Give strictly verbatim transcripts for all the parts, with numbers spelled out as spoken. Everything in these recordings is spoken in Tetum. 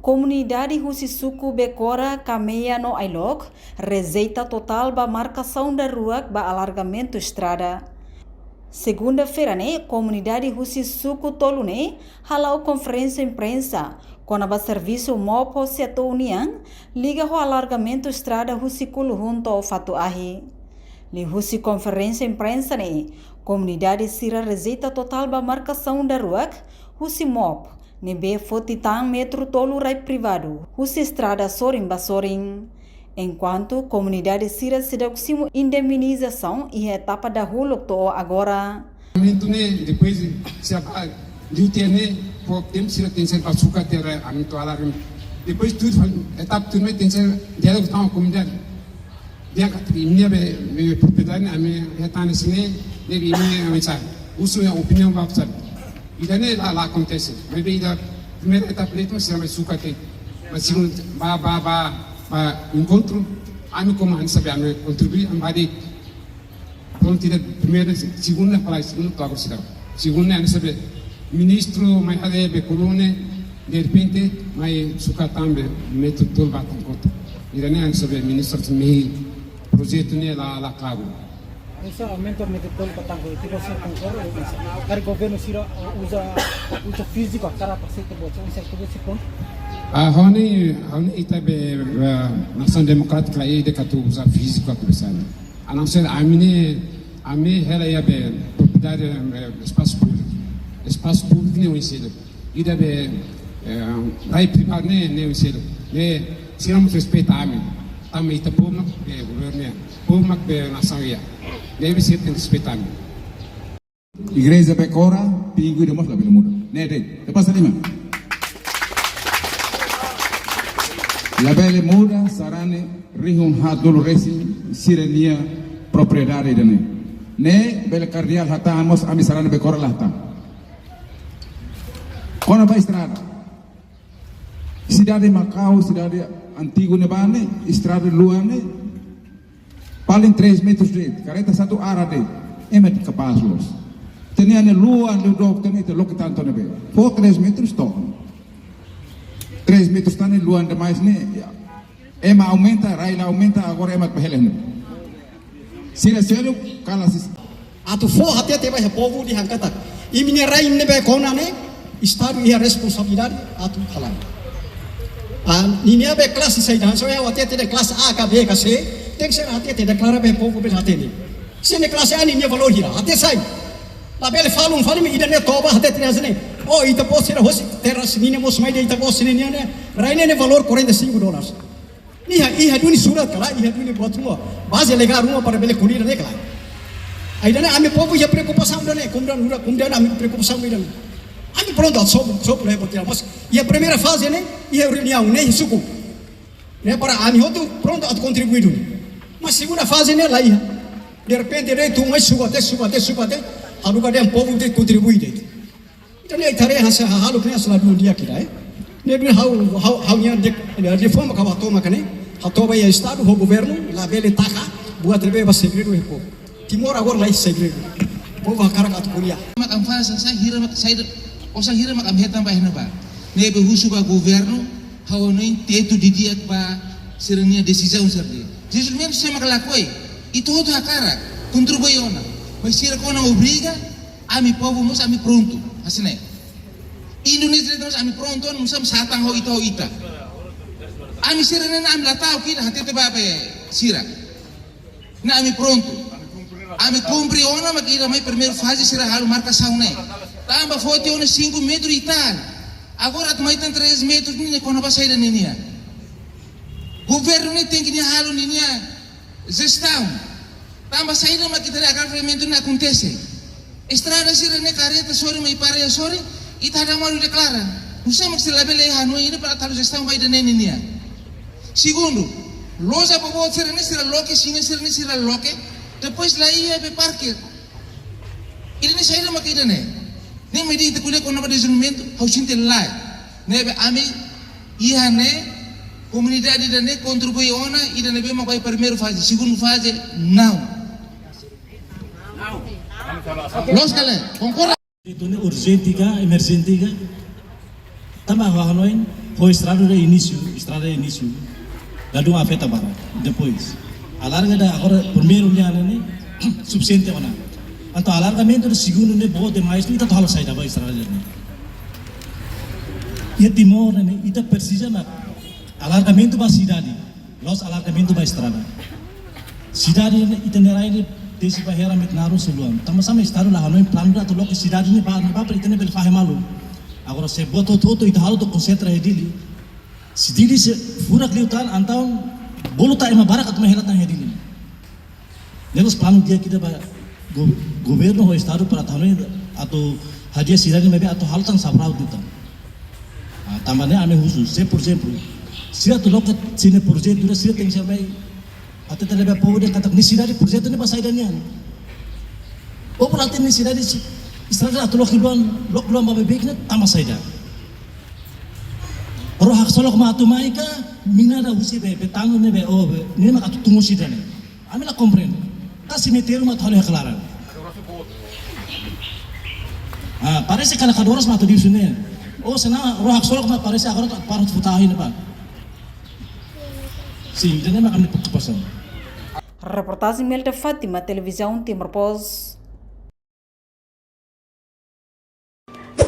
Komunidade husi suku Bekora, Kamea no Ailok rejeita totál ba markasaun daruak ba alargamentu estrada. Segunda-feira ne'e, komunidade husi suku tolu ne'e hala'o konferénsia imprensa kona-ba servisu MOP ho setór nian liga ho alargamentu estrada husi Kuluhun to'o Fatuahi. Liuhusi konferénsia imprensa ne'e, komunidade sira rejeita totál ba markasaun daruak husi MOP ne'ebé foti tan metru tolu rai privadu husi estrada sorin ba sorin. Enkuantu komunidade sira seidauk simu indemnizasaun iha etapa dahuluk to'o agora. Momentu ne'e, depois se a, a, liu tiha ne'e, pode sira tenke ser ba sukat tiha, ami to'o alarme. Depois tudo, etapa tudo ne'e tenke ser diálogu ho komunidade. Di'ak, imi-nia be, be propriedade ne'e, ami hetan hanesan ne'e, ne'ebé imi-nia ami sabe. Husu iha opiniaun ba sabe. Ida-ne'e la, la akontese. Maibé ida primeira etapa de'it, mas sira mai sukat tiha. Mas segunda, ba, ba, ba, ba enkontru, ami komu ami sabe, ami kontribui, ami bá de'it. Prontu, ida primeira, segunda, fala, segunda, to'o agora seidauk. Segunda, ami sabe, ministru mai haree be Kuluhun ne'e, derrepente, mai sukat tan be metru tolu ba tan kota. Ida-ne'e ami sabe, ministru mai projetu ne'e la, la klaru. Esse aumento metru tolu ba tan kota, ita-boot sira konkorda, karik governu sira uza, uza fíziku, hakarak ba sira, ita-boot sira, ita-boot sira kontra? Ah, ha'u hanoin, ha'u hanoin ita be, eh, nasaun demokrátika ida atu uza fíziku atu besar. A não ser ami ne'e, ami hela iha be propriedade, eh, espasu públiku. Espasu públiku ne'e oin seluk. Ida be, eh, rai privadu ne'e, ne'e oin seluk. Ne'e, sira mós respeita ami. Tanba ita povu mak be governu, povu mak be nasaun iha. Ne'ebé sira tenke respeita ami. Igreja Bekora, pingu ida mós labele muda. Ne'e de'it, te pasa lima. Labele muda, sarani rihun haat dulu resin, sira-nia propriedade ida-ne'e. Ne'e, bele kardeál hatán mós, ami sarani Bekora la hatán. Kona-ba estrada. Sidade Makau, sidade antigu ne'ebá ne'e, estrada luan ne'e, paling três metros de'it, karreta satu arah de'it, ema kapás loos. Ita-nia ne'e luan, liu dook, ita-nia ita loke tantu ne'ebé. Fó três metros to'o. Três metros tan ne'e luan demais ne'e, ya. Ema aumenta, rai la aumenta, agora ema bá hela ne'e. Sira seluk kala sis. Atu fó hatete ba iha povu dehan katak imi-nia rai ne'ebé kona ne'e, Estadu iha responsabilidade atu halai. Ah, ninia be klase saida, so iha hatete dehan klase A ka B ka C, tenke ser hatete deklara ba iha povu be hatene. Se ne'e klase A ninia valór hira, hatete sai. Labele falun fali imi ida-ne'e toba hatete dehan hanesan ne'e. Oh, ita-boot sira hosi terras ninia mós mai de'it ita-boot sira-nian ne'e. Rai ne'e valór quarenta e cinco dólares. Iha, iha duni surat ka lae, iha duni buat ruma. Baze legál ruma para bele ko'alia ne'e ka lae. Ai dane ami povu iha preokupasaun ida-ne'e, komu dehan ura, komu dehan ami preokupasaun ida-ne'e. Ami prontu atu sobu, sobu ne'e buat ida, mas iha primeira faze ne'e, iha reuniaun ne'e, iha suku. Ne'e para ami hotu prontu atu kontribui duni. Mas segunda faze ne'e la iha. Derrepente de'it tun mai suku até, suku até, suku até. Haruka dehan povu tenke kontribui de'it. Entaun ne'e tarea hanesan hahalok ne'e hanesan ladún di'ak ida, eh. Ne'ebé ha'u, ha'u, ha'u-nia de, de, de forma ka ha'u hato'o mak ne'e, hato'o ba iha Estadu ho governu, labele taka buat ne'ebé ba segredu iha povu. Timor agora la iha segredu. Povu hakarak atu ko'alia. Mak ami fase sai hira mak sai de, osan hira mak ami hetan ba iha ne'ebá. Ne'ebé husu ba governu, ha'u hanoin tetu didi'ak ba sira-nia desizaun sira-ne'e. Dezenvolvimentu sé mak lakohi, ita hotu hakarak kontribui ona. Mas sira kona obriga, ami povu mós ami prontu, hanesan ne'e. Indonézia mós ami prontu, ami mós satan ho ita, ho ita. Ami sira ne'e ami la ta'uk ida hatete ba be sira. Ne'e ami prontu. Ami kumpre ona mak ida mai primeira faze sira halo markasaun ne'e. Tanba foti ona cinco metros e tal. Agora atu mai tan três metros ne'e kona-ba saida ninia. Governu ne'e tenke nia halo ninia jestaun. Tanba saida mak ita haree agraviamentu ne'e akontese. Estrada sira-ne'e karreta sorin mai para iha sorin, ita hadauk malu deklara. Nusá mak sira labele hanoin ida para atu halo jestaun ba ida-ne'e ninia. Segundu, loja boboot sira-ne'e sira loke, sira-ne'e sira-ne'e sira loke, depois la iha be parkir. Ida-ne'e saida mak ida-ne'e. Ne'e mak ita ko'alia kona-ba dezenvolvimentu, ha'u sente lae. Ne'ebé ami iha ne'e, komunidade ida-ne'e kontribui ona, ida ne'ebé mak ba iha primeira faze, segunda faze, não. Loos ka lae, konkorda? Ita-nia urjente ka, emerjente ka. Tanba ha'u hanoin, Depois estrada de início, estrada de início, ladún afeta barak. Depois, alarga da agora primeiro linha ne'e sufisiente ona. Entaun alargamentu de segundu ne'e boot demais, ita atu halo saida ba estrada ne'e. Iha Timor ne'e, ita presiza ona alargamentu ba sidade, la'ós alargamentu ba estrada. Sidade ne'e, ita-nia rai ne'e, tesi ba hera met naruk selu an. Tanba sá mak Estadu la hanoin planu atu loke sidade ne'e ba, ne'e ba para ita ne'e bele fahe malu. Agora se buat hotu-hotu ita halo to'o konsentra iha Dili. Se Dili sei furak liután, entaun bolu tan ema barak atu mai hela tan iha Dili. Ne'e la'ós planu di'ak ida ba go-, governu ho Estadu para atu hanoin atu hadi'a sidade ne'ebé atu halo tan sabraut liután. Ah, tanba ne'e ami husu, se por ezemplu, sira atu loke sira-nia projetu, sira tenke ser mai hatete ba povu dehan katak nia sidade projetu ne'e ba saida nian. Povu la hatene nia sidade, estrada atu loke luan, loke luan ba beibeik ne'e tanba saida. Ró haksolok mak atu mai ka, mina ida husi be, be tanun ne'ebé, oh, be, ne'e mak atu tungu sidade ne'e. Ami la komprende. Ka semitériu mak atu halo iha klaran. Ah, parese kala kadoros mak atu diusu ne'e. Oh, se nia ró haksolok mak parese agora atu para futa hina ba. Sin, ida-ne'e mak ami-nia preokupasaun. Reportajen Melda Fátima, Televizaun Timor Post.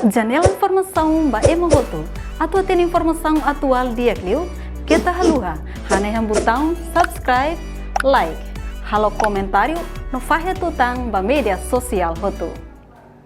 Janela informasaun ba ema hotu. Atu hatene informasaun atuál di'ak liu, keta haluha hanehan butaun subscribe, like, halo komentáriu no fahe tutan ba média sosiál hotu.